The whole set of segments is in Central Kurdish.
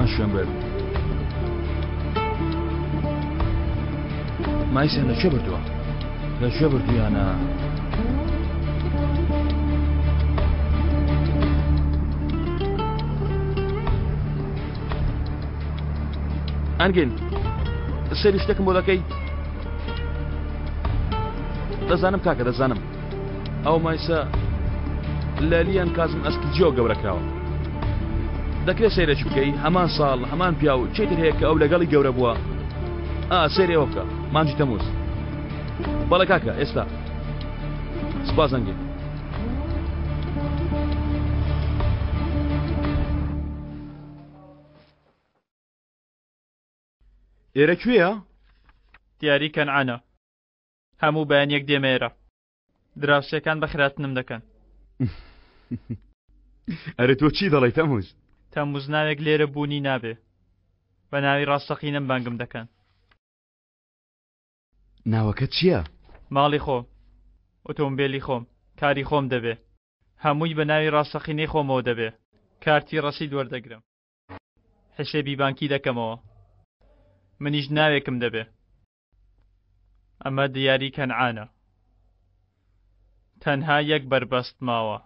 هەمان شوێن برد. مایسیان لە کوێ بردووە؟ لە کوێ بردوویانە؟ ئەنگین سەیری شتێکم بۆ دەکەی؟ دەزانم کاکە دەزانم ئەو مایسە لەلیان کازم ئەسکیجیەوە گەورە کراوە دەکرێت سەیرێکی بکەی هەمان ساڵ هەمان پیاو چێتر هەیە کە ئەو لەگەڵی گەورە بووە ئا سەیری ئەوە بکە مانگی تەموز بەڵێ کاکە ئێستا سپاس ئەنگین ئێرە کوێیە؟ دیاری کەنعانە. هەموو بەیانیەک دێمە ئێرە. دراوسێکان بەخێرهاتنم دەکەن. ئەرێ تۆ چی دەڵێی تەموز؟ تەموز ناوێک لێرە بوونی نابێ. بە ناوی ڕاستەقینەم بانگم دەکەن. ناوەکەت چییە؟ ماڵی خۆم، ئۆتۆمبێلی خۆم، کاری خۆم دەبێ. هەمووی بە ناوی ڕاستەقینەی خۆمەوە دەبێ. کارتی ڕەسید وەردەگرم. حسێبی بانکی دەکەمەوە. منیش ناوێکم دەبێ. ئەمە دیاری کەنعانە. تەنها یەک بەربەست ماوە.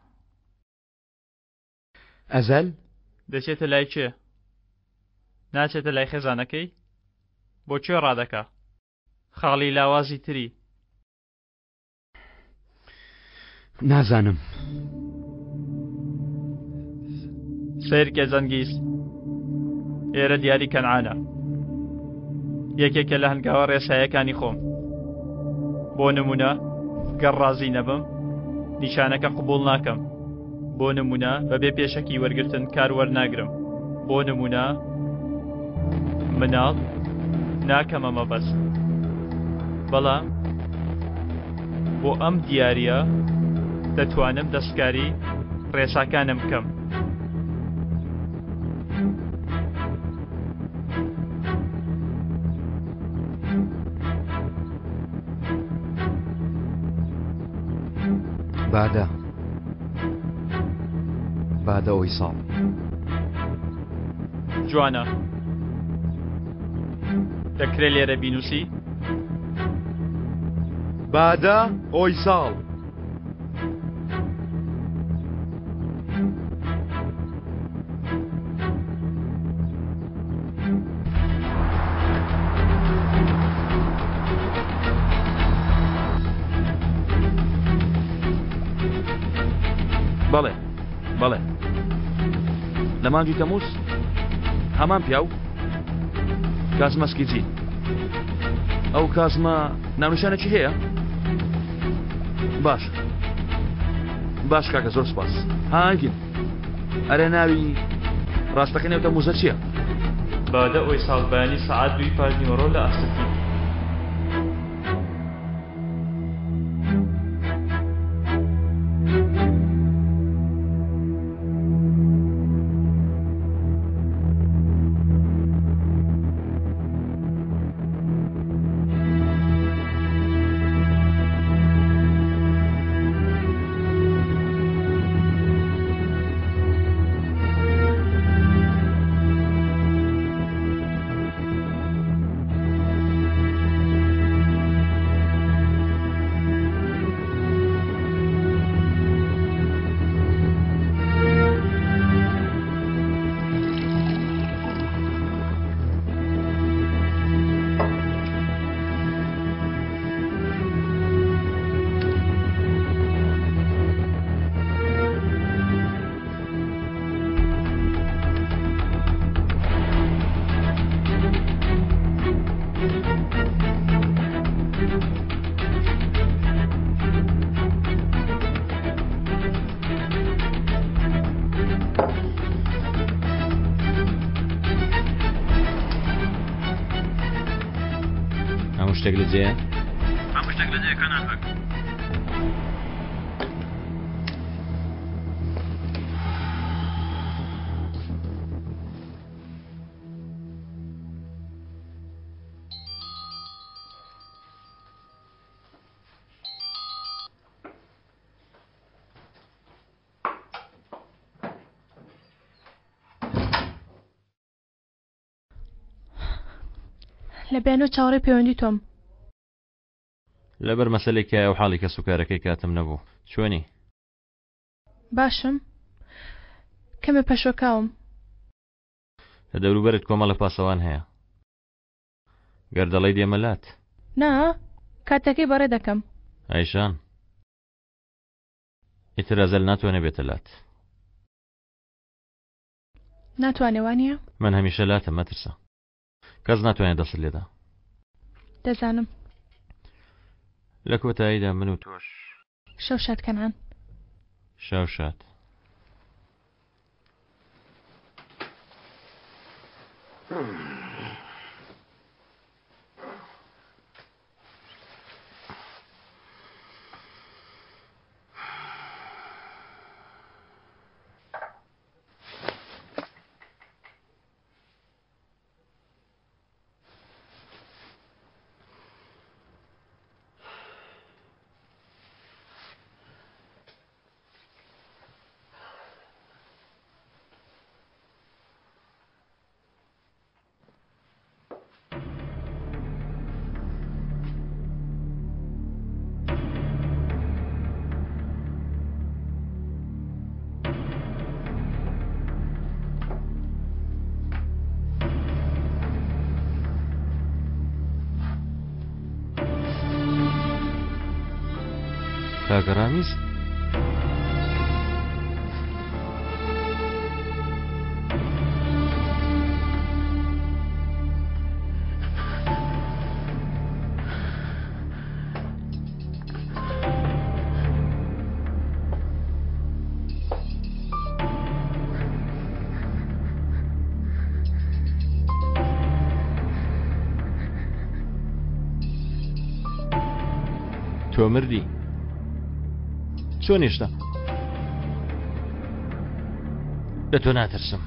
ئەزەل؟ دەچێتە لای کێ؟ ناچێتە لای خێزانەکەی؟ بۆ کوێ ڕادەکا؟ خاڵی لاوازی تری. نازانم. سەیرکە زەنگیز ئێرە دیاری کەنعانە یەکێکە لە هەنگاوە ڕێسایەکانی خۆم بۆ نمونە گەڕ ڕازی نەبم نیشانەکە قبول ناکەم بۆ نمونە بەبێ پێشەکی وەرگتن کار وەرناگرم بۆ نمونە مناڵ ناکەمە مەبەست بەڵام بۆ ئەم دیاریە دەتوانم دەستکاری ڕێساکانم بکەم. بادە بادە ئۆیساڵ. جوانە دەکرێ لێرە بینوسی؟ بادە ئۆیساڵ. بەڵێ بەڵێ لە مانگی تەموز هەمان پیاو کازمە سکیجی ئەو کازمە ناونیشانێکی هەیە باش باش کاکە زۆر سپاس هاگین ئەرێ ناوی ڕاستەقینەی ئەو تەموزە چییە؟ بادە ئۆی ساڵ بەیانی سەعات دووی پاش نیوەڕۆ لە ئاستەکین. هەموو شتێک لە جێیە؟ هەموو شتێک لە جێیە کەنان بەگ. لە بیانۆ چاوەڕێی پەیوەندی تۆم. لەبەر مەسەلەی کایە و حاڵی کەسوکارەکەی کاتم نەبوو. چۆنی؟ باشم. کەمێ پەشۆکاوم. لە دەوروبەرت کۆمەڵە پاسەوان هەیە. گەر دەڵێی دێمە لات. نا، کاتەکەی بەڕێ دەکەم. ئایشان، ئیتر ئەزەل ناتوانێ بێتە لات. ناتوانێ وانییە؟ من هەمیشە لاتم، مەترسە. کەس ناتوانێت دەستت لێدا. دەزانم. لە کۆتاییدا من و تۆش. شەو شاد کەنعان. شەو شاد. کاکە ڕامیز؟ تۆ مردی چۆن هێشتا لە تۆ ناترسم.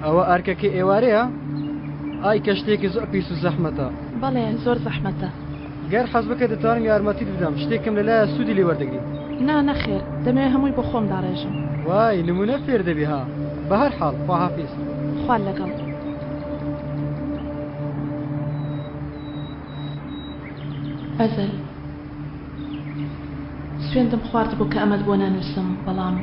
ئەوە ئەرکەکەی ئێوارەیە؟ ئای کە شتێکی زۆر پیس و زەحمەتە. بەڵێ زۆر زەحمەتە. گەر حەز بکەی دەتوانم یارمەتیت بدەم شتێکم لەلایە سوودی لێ وەردەگری. نا نەخێر دەمەوێ هەمووی بۆ خۆم داڕێژم. وای نمونە فێر دەبی ها بەهەر حاڵ خواحافیز. خوات لەگەڵ. ئەزەل سوێندم خواردبوو کە ئەمەت بۆ نەنووسم بەڵام.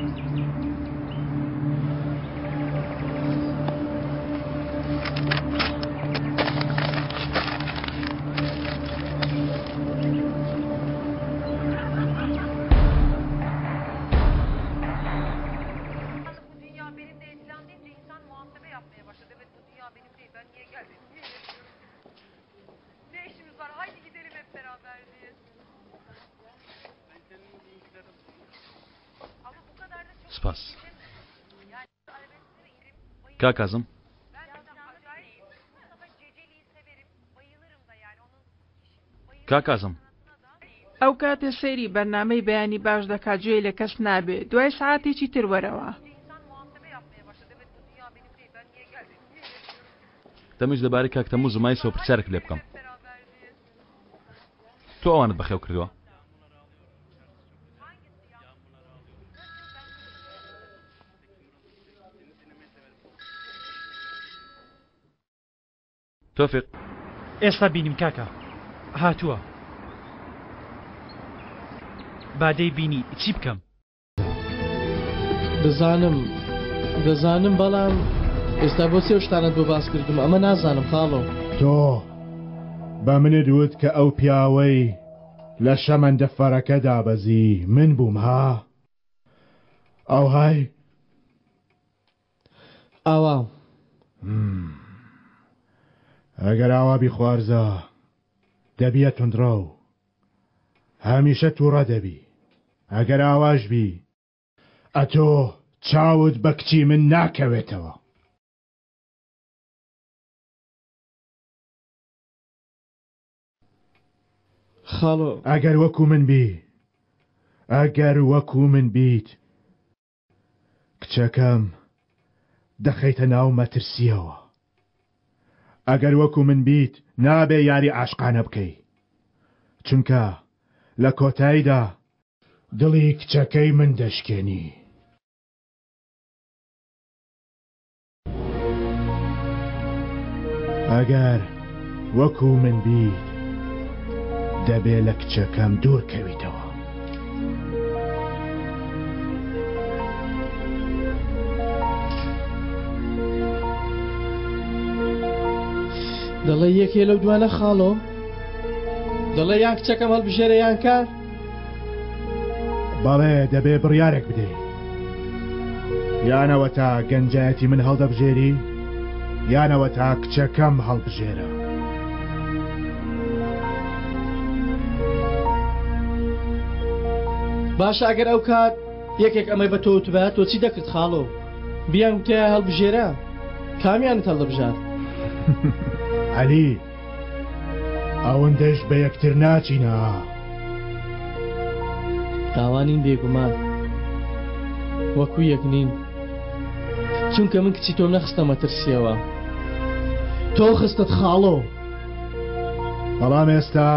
سپاس کاک کازم کاک کازم ئەو کاتێ سەیری بەرنامەی بەیانی باش دەکا گوێی لە کەس نابێ دوای سەعاتێکی تر وەرەوە. دەمویست لەبارەی کاک تەمووز و مایسەوە پرسیارێکت لێ بکەم. تۆ ئەوانت بەخێو کردووە. تۆفیق. ئێستا بینیم کاکە هاتووە با دەی بینی چی بکەم. دەزانم دەزانم بەڵام ئێستا بۆ چێ شتانت بۆ باس کردم ئەمە نازانم خاڵۆ. تۆ بە منت وت کە ئەو پیاوەی لە شەمەندەفەرەکە دابەزی من بووم ها؟ ئەوهای؟ ئاوا. ئەگەر ئاوا بی خوارزا دەبیە توندڕەو هەمیشە تووڕە دەبی ئەگەر ئاواش بی ئەتۆ چاوت بە کچی من ناکەوێتەوە. خاڵۆ. ئەگەر وەکو من بی ئەگەر وەکو من بیت کچەکەم دەخەیتە ناو مەترسیەوە ئەگەر وەکو من بیت نابێ یاری عاشقانە بکەی چونکە لە کۆتاییدا دڵی کچەکەی من دەشکێنی. ئەگەر وەکو من بیت دەبێ لە کچەکەم دوور کەویتەوە. دەڵێ یەکێ لەو دوانە خاڵۆ دەڵێ یان کچەکەم هەڵبژێرە یان کار بەڵێ دەبێ بڕیارێک بدەی یانەوە تا گەنجایەتی من هەڵدەبژێری یانەوە تا کچەکەم هەڵبژێرە. باشە ئەگەر ئەو کات یەکێک ئەمەی بە تۆ وتبا تۆ چی دەکرد خاڵۆ بیان وتایە هەڵبژێرە کامیانت هەڵدەبژارد؟ عەلی ئەوەندەش بە یەکتر ناچینە. تاوانین بێگومان وەکو یەک نین چونکە من کچی تۆم نەخستە مەترسیەوە تۆ خستت خاڵۆ. بەڵام ئێستا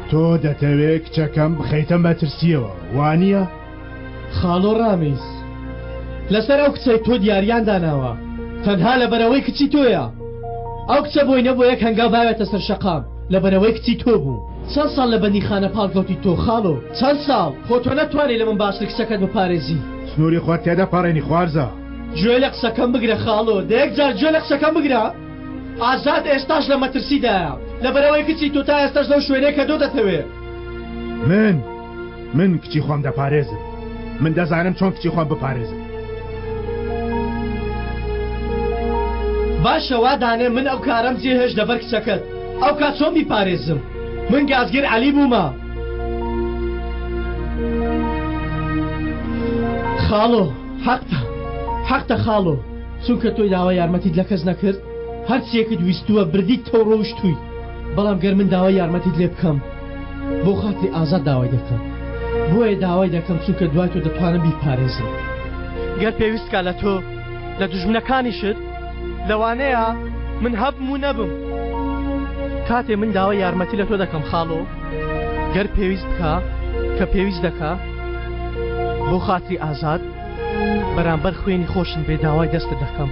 تۆ دەتەوێ کچەکەم بخەیتە مەترسیەوە وانییە؟ خاڵۆ ڕامیز لەسەر ئەو کچەی تۆ دیاریان داناوە تەنها لەبەرئەوەی کچی تۆیە ئەو کچە بۆی نەبووە یەک هەنگاو باوێتە سەر شەقام لەبەرئەوەی کچی تۆ بوو چەند ساڵ لە بەندیخانە پاڵکەوتی تۆ خاڵۆ چەند ساڵ خۆ تۆ نەتوانی لە من باشتر کچەکەت بپارێزی. سنووری خۆت تێدەپەڕێنی خوارزا. گوێ لە قسەکەم بگرە خاڵۆ دە یەک جار گوێ لە قسەکەم بگرە ئازاد ئێستاش لە مەترسیدایە لەبەرئەوەی کچی تۆ تا ئێستاش لەو شوێنەیە کە تۆ دەتەوێ. من من کچی خۆم دەپارێزم من دەزانم چۆن کچی خۆم بپارێزم. باشە وا دانێ من ئەو کارەم جێهێشت لەبەر کچەکەت ئەو کات چۆن بیپارێزم من گازگر عەلی بوومە. خاڵۆ حەقتە حەقتە خاڵۆ چونکە تۆی داوای یارمەتیت لە کەس نەکرد هەرچیەکت ویستووە بردیتەوە ڕۆیشتووی بەڵام گەر من داوای یارمەتیت لێ بکەم بۆ خاتری ئازاد داوای دەکەم بۆیە داوای دەکەم چونکە دوای تۆ دەتوانم بیپارێزم گەر پێویست کا لە تۆ لە دوژمنەکانیشت لەوانەیە من هەبم و نەبم کاتێ من داوای یارمەتی لە تۆ دەکەم خاڵۆ گەر پێویست بکا کە پێویست دەکا بۆ خاتری ئازاد بەرامبەر خوێنی خۆشم بێ داوای دەستت دەکەم.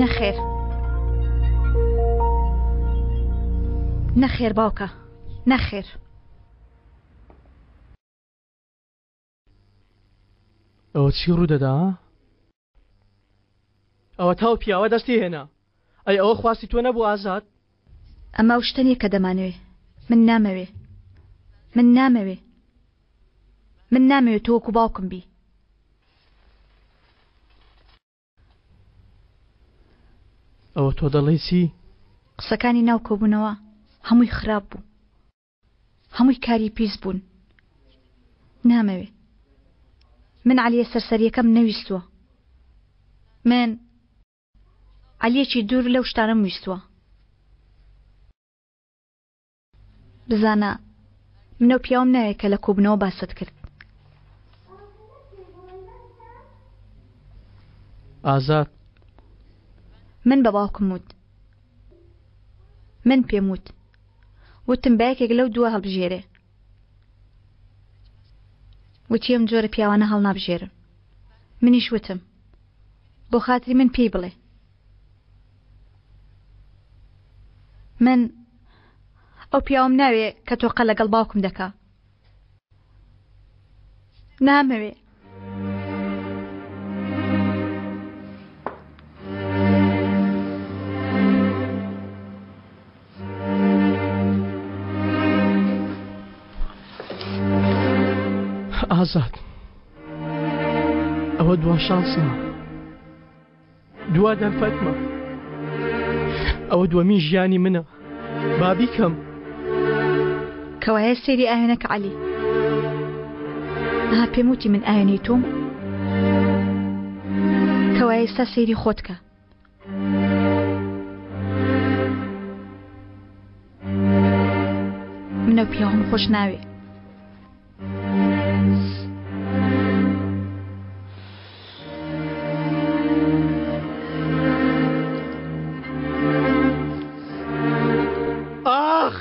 نەخێر نەخێر باوکە نەخێر. ئەوە چی ڕوودەدا؟ ئەوە تاو پیاوە دەستی هێنا ئەی ئەوە خواستی تۆ نەبوو ئازاد؟ ئەمە ئەو شتە نیە کە دەمانەوێ من نامەوێ من نامەوێ من نامەوێ تۆ وەکو باوکم بی. ئەوە تۆ دەڵێی چی؟ قسەکانی ناو کۆبوونەوە هەمووی خراپ بوو هەمووی کاری پیس بوون نامەوێ من عەلیە سەرسەریەکەم نەویستووە من عەلیەکی دوور لەو شتانەم ویستووە بزانە منەو پیاوم ناوێ کە لە کۆبوونەوە باست کرد. ئازاد. من بە باوکم وت. من پێم وت. وتم با یەکێک لەو دووە هەڵبژێرێ. وتی ئەم جۆرە پیاوانە هەڵنابژێرم. منیش وتم بۆ خاتری من پێی بڵێ. من ئەو پیاوەم ناوێ کە تۆقە لەگەڵ باوکم دەکا. نامەوێ. ئازاد ئەوە دوا شانسمە دوا دەرفەتمە ئەوە دووەمین ژیانی منە با بیکەم. کەوایە سەیری ئاوێنەکە عەلی. ئەها پێم وتی من ئاوێنەی تۆم؟ کەوایە ئێستا سەیری خۆت کە. من ئەو پیاوەم خۆش ناوێ. ئاخ!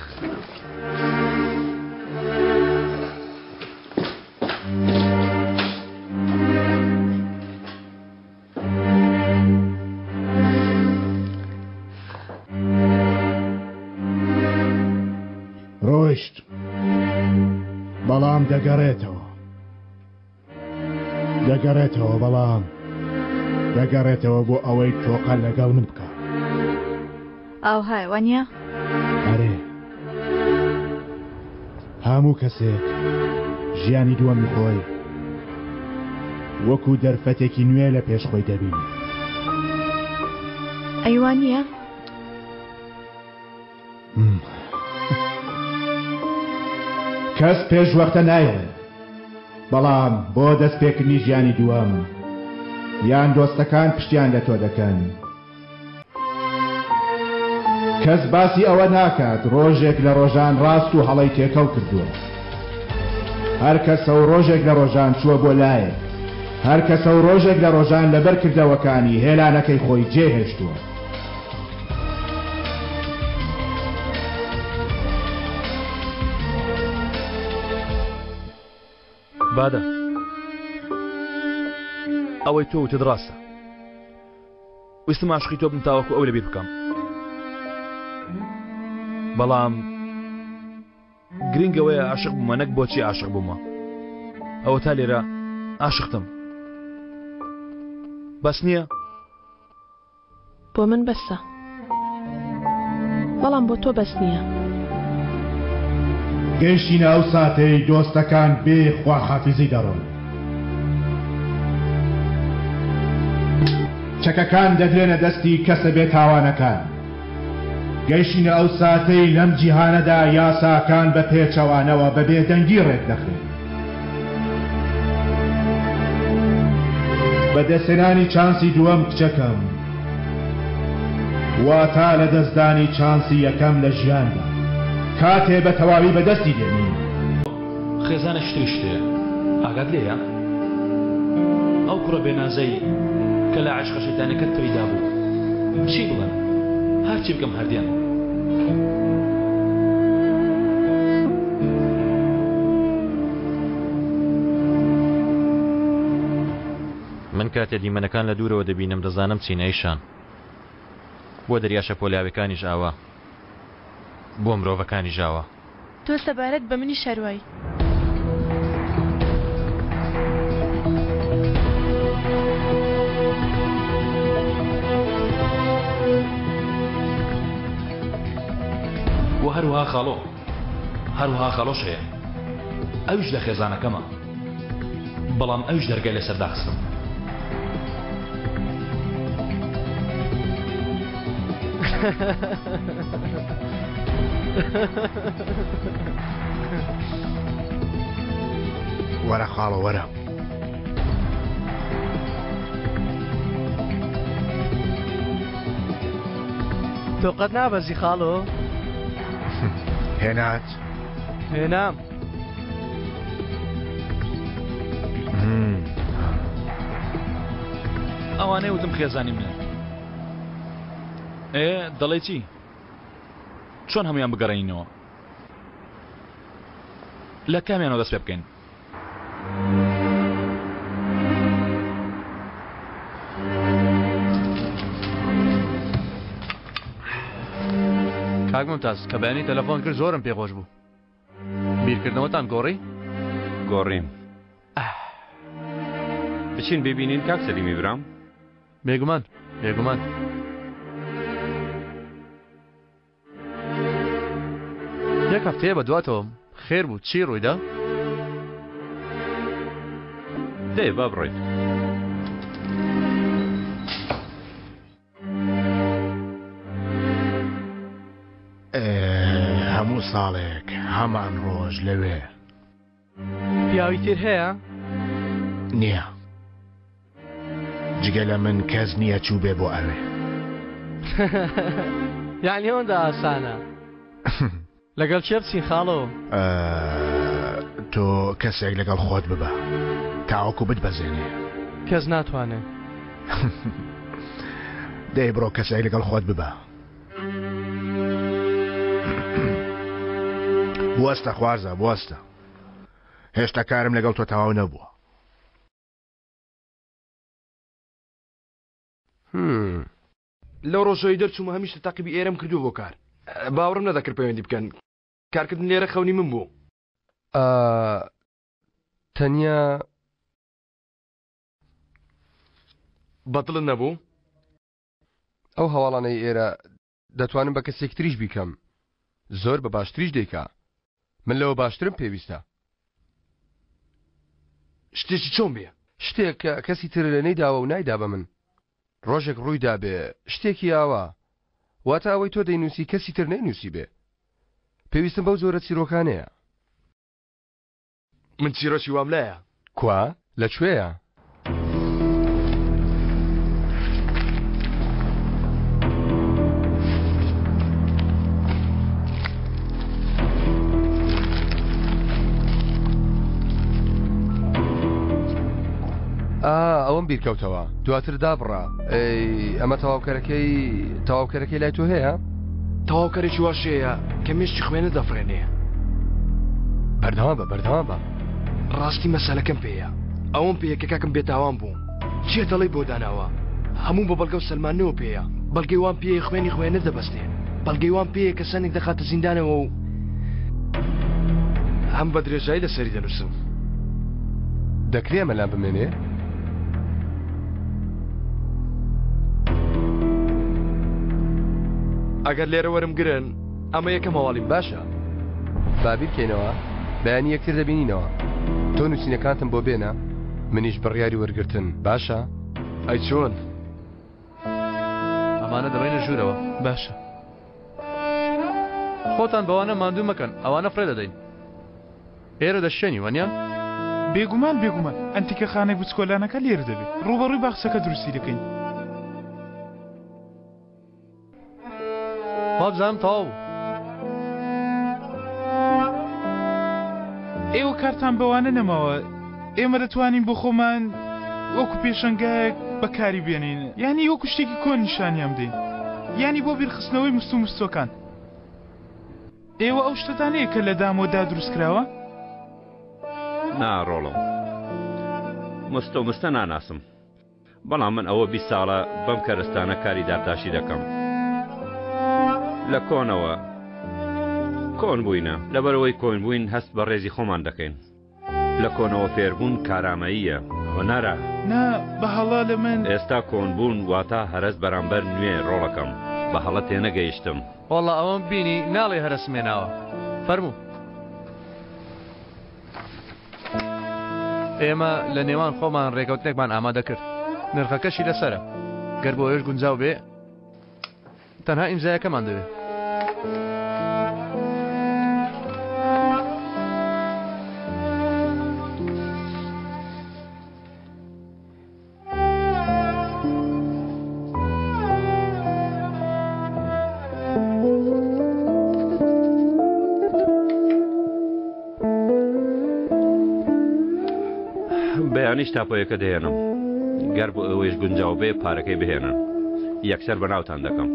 ڕۆیشت بەڵام دەگەڕێتەوە دەگەڕێتەوە بەڵام دەگەڕێتەوە بۆ ئەوەی تۆقە لەگەڵ من بکە ئاوهای وانە؟ ئەرێ هەموو کەسێک ژیانی دووەمی خۆی وەکو دەرفەتێکی نوێ لە پێش خۆی دەبینێ. ئەی وا نییە؟ کەس پێش وەختە نایڵێ، بەڵام بۆ دەستپێکردنی ژیانی دووەم یان دۆستەکان پشتیان لە تۆ دەکەن، کەس باسی ئەوە ناکات ڕۆژێک لە ڕۆژان ڕاست و هەڵەی تێکەڵ کردووە. هەر کەسە و ڕۆژێک لە ڕۆژان چووە بۆ لایەک. هەر کەسە و ڕۆژێک لە ڕۆژان لەبەر کردەوەکانی هێلانەکەی خۆی جێهێشتووە. بادە ئەوەی تۆ وتت ڕاستە ویستم عاشقی تۆ بم تاوەکو ئەو لەبیر بکەم بەڵام گرنگ ئەوەیە عاشق بوومە نەک بۆچی عاشق بوومە ئەوە تا لێرە عاشقتم بەس نییە بۆ من بەسە بەڵام بۆ تۆ بەس نییە. گەیشتینە ئەو ساتەی دۆستەکان بێ خواحافیزی دەڕۆن. چەکەکان دەدرێنە دەستی کەسە بێ تاوانەکان. گەیشتینە ئەو ساتەی لەم جیهانەدا یاساکان بە پێچەوانەوە بە بێدەنگی ڕێکدەخرێن. بەدەستهێنانی چانسی دووەم کچەکەم واتا لەدەستدانی چانسی یەکەم لە ژیاندا کاتێ بە تەواوی بەدەستی دێنی. خێزانە شتری شتێ ئاگات لێیە؟ ئەو کوڕە بێنازەی کە لە عەشقە شەیتانەکەت پەیدا بوو چی بڵێم هەرچی بکەم هەر دێن. من کاتێ دیمەنەکان لە دوورەوە دەبینم دەزانم چین ئەی شان بۆ دەریا شەپۆلاوێکانیش ئاوا بۆ مرۆڤەکانیش ئاوا. تۆ سەبارەت بە منیش هەروای. وە هەروەها خاڵۆ هەروەها خاڵۆش هەیە ئەویش لە خێزانەکەمە بەڵام ئەویش دەرگای لەسەر داخستم. وەرە خاڵۆ وەرە. تۆ قەت نابەزی خاڵۆ؟ هێنات؟ هێنام. ئەوانەی وتم خێزانی منن. ئێ دەڵێی چی؟ چۆن هەموویان بگەڕێنینەوە؟ لە کامیانەوە دەست پێ بکەین؟ کاک ممتاز کە بەیانی تەلەفۆن کرد زۆرم پێخۆش بوو بیرکردنەوەتان گۆڕی؟ گۆڕیم بچین ببینین کاک سەلیمی برام بێگومان بێگومان یەک هەفتەیە بە دواتەوەم خێر بوو چی ڕوویدا؟ دەی با بڕۆین. هەموو ساڵێک هەمان ڕۆژ لەوێ. پیاوی تر هەیە؟ نییە. جگە لە من کەس نییە چووبێ بۆ ئەوێ. یعنی ئەوەندە ئاسانە. لەگەڵ کێ بچین خاڵۆ؟ تۆ کەسێک لەگەڵ خۆت ببە تاوەکو بتبەزێنێ. کەس ناتوانێ. دەی بڕۆ کەسێک لەگەڵ خۆت ببە. بوەستە خوارزا بوەستە. هێشتا کارم لەگەڵ تۆ تەواو نەبووە. لەو ڕۆژەی دەرچوومە هەمیشە تاقیبی ئێرەم کردووە بۆ کار. باوەڕم نەدەکرد پەیوەندی بکەن. کارکردن لێرە خەونی من بوو. تەنیا بەدڵت نەبوو؟ ئەو هەواڵانەی ئێرە دەتوانم بە کەسێکی تریش بیکەم زۆر بە باشتریش دەیکا من لەوە باشترم پێویستە. شتێکی چۆن بێ؟ شتێک کە کەسی تر نەیداوە و نایدا بە من. ڕۆژێک ڕووی دابێ شتێکی ئاوا. واتە ئەوەی تۆ دەینووسی کەسی تر نەینووسیبێ. پێویستم بەو جۆرە چیرۆکانەیە. من چیرۆکی وام لایە. کوا؟ لە کوێیە؟ ئا ئەوەم بیرکەوتەوە دواتر دابڕا ئەی ئەمە تەواوکەرەکەی تەواوکەرەکەی لای تۆ هەیە؟ تەواوکەرێکی واش هەیە کە مێشکی خوێنە دەفڕێنێ. بەردەوام بە بەردەوام بە. ڕاستی مەسەلەکەم پێیە ئەوەم پێیە کە کاکم بێتاوان بوو کێ دەڵێی بۆ داناوە هەموو بە بەڵگە و سەلماندنەوە پێیە بەڵگەی وام پێیە خوێنی خوێنە دەبەستێ بەڵگەی وام پێیە کەسانێک دەخاتە زیندانەوە و هەم بە درێژایی لەسەری دەنووسم. دەکرێ ئەمە لام بمێنێ؟ ئەگەر لێرە وەرم گرن ئەمە یەکەم هەواڵی باشە با بیرکەینەوە بەیانی یەکتر دەبینینەوە تۆ نووسینەکانتم بۆ بێنە منیش بڕیاری وەرگرتن باشە؟ ئەی چۆن؟ ئەمانە دەبەینە ژوورەوە. باشە. خۆتان بەوانە ماندوو مەکەن ئەوانە فڕێ دەدەین. ئێرە دەشێنی وەنیە؟ بێگومان بێگومان ئەنتیکەخانەی بچکۆلانەکە لێرە دەبێ ڕووبەڕووی باخچەکە دروستی دەکەین. وابزانم تەواو بوو. ئێوە کارتان بەوانە نەماوە ئێمە دەتوانین بۆ خۆمان وەکو پێشەنگایەک بەکاری بێنین یانی وەکو شتێکی کۆن نیشانیان بدەین یانی بۆ بیرخستنەوەی مست و مستۆکان ئێوە ئەو شتەتان هەیە کە لە دامۆدا دروست کراوە؟ نا ڕۆڵم مستۆ مستە ناناسم بەڵام من ئەوە 20 ساڵە بەم کەرستانە کاری دارتاشی دەکەم لە کۆنەوە کۆن بووینە لەبەرەوەی کۆن بووین هەست بە ڕێزی خۆمان دەکەین لە کۆنەوە فێربوون کارامەییە، هونەرە. نا بە هەڵە لە من. ئێستا کۆن بوون واتا هەرەس بەرامبەر نوێ ڕۆڵەکەم بە هەڵە تێنەگەیشتم. وەڵا ئەوەم بینی ناڵێی هەرەسم هێناوە فەرموو. ئێمە لە نێوان خۆمان ڕێکەوتنێکمان ئامادە کرد نرخەکەشی لەسەرە گەر بۆ ئێش گونجاو بێ تەنها ئیمزایەکەمان دەوێ. بەیانیش تاپۆیەکە دەهێنم. گەر بۆ ئێوەیش گونجاو بێ پارەکەی بهێنن یەکسەر بە ناوتان دەکەم.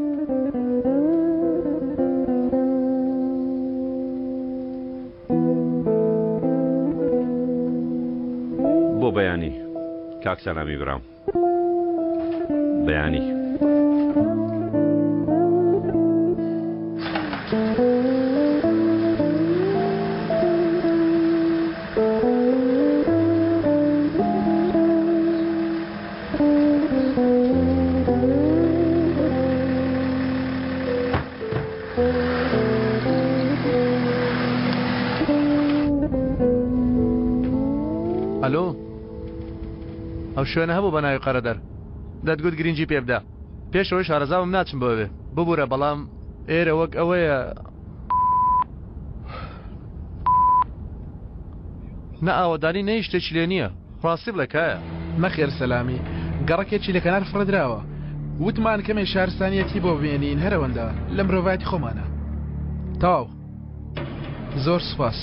بۆ بەیانی کاک سەلامی برام. بەیانی. ئەلۆ ئەو شوێنە هەبوو بە ناوی قەرەدەر دەتگوت گرنگی پێ بدە پێش ئەوەی شارەزابم ناچم بۆ ئەوێ ببورە بەڵام ئێرە وەک ئەوەیە نە ئاوەدانی نە هیچ شتێکی لێ نییە ڕاستی بڵێ کایە. نەخێر سەلامی گەڕەکێکی لە کەنار فڕێدراوە وتمان کەمێ شارستانیەتی بۆ بمێنین هەرەوەندە لە مرۆڤایەتی خۆمانە تەواو. زۆر سوپاس.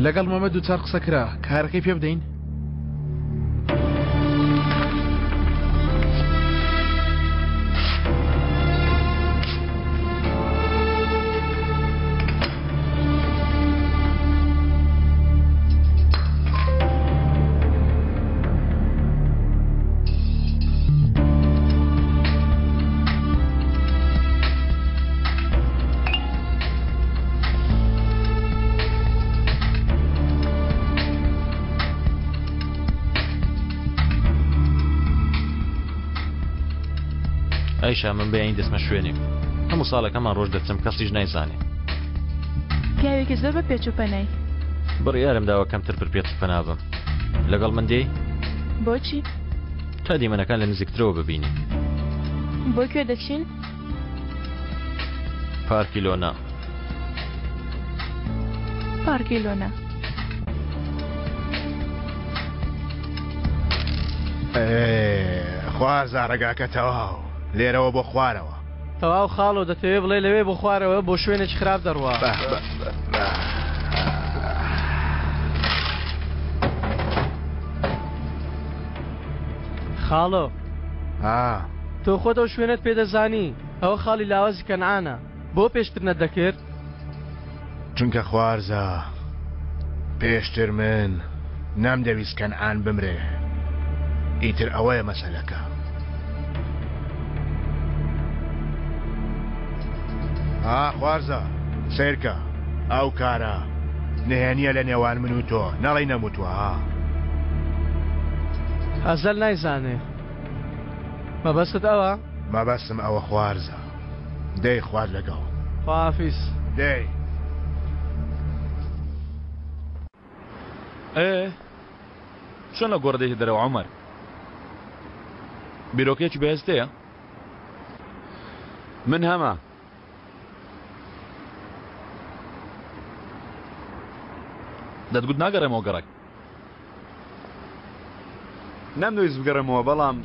لەگەڵ مەمە دووچار قسە کرا کارەکەی پێ بدەین؟ ئایشا من بەیانی دەچمە شوێنێک هەموو ساڵێک هەمان ڕۆژ دەچم کەسیش نایزانێ. پیاوێکی زۆر بە پێچ و پەنای. بڕیارم داوە کەمتر پر پێچ و پەنا بم. لەگەڵ من دێی؟ بۆچی؟ تا دیمەنەکان لە نزیکترەوە ببینی. بۆ کوێ دەچین؟ پارکی لۆنا. پارکی لۆنا. خوازا ڕێگاکە تەواو لێرەوە بۆ خوارەوە. تەواو خاڵۆ دەتەوێ بڵێ لەوێ بۆ خوارەوە بۆ شوێنێکی خراپ دەڕوا. خاڵۆ تۆ خۆت ئەو شوێنەت پێ دەزانی ئەوە خاڵی لاوازی کەنعانە بۆ پێشتر نەتدەکرد؟ چونکە خوارزا پێشتر من نەمدەویست کەنعان بمرێ ئیتر ئەوەیە مەسەلەکە. ها خوارزا سەیرکە ئەو کارە نهێنیە لە نێوان من و تۆ نەڵێی نەموتوە ها. ئەزەل نایزانێ مەبەستت ئەوە؟ مەبەستم ئەوە خوارزا. دەی خوات لەگەڵ. خواحافیز. دەی. ئێ چۆن لە گۆڕ دێیتە دەرەوە عومەر؟ بیرۆکەیەکی بەهێزت هەیە؟ من هەمە. دەتگوت ناگەڕێمەوە گەڕەک. نەمدەویست بگەڕێمەوە بەڵام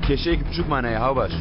کێشەیەکی بچووکمان هەیە هاوبەش.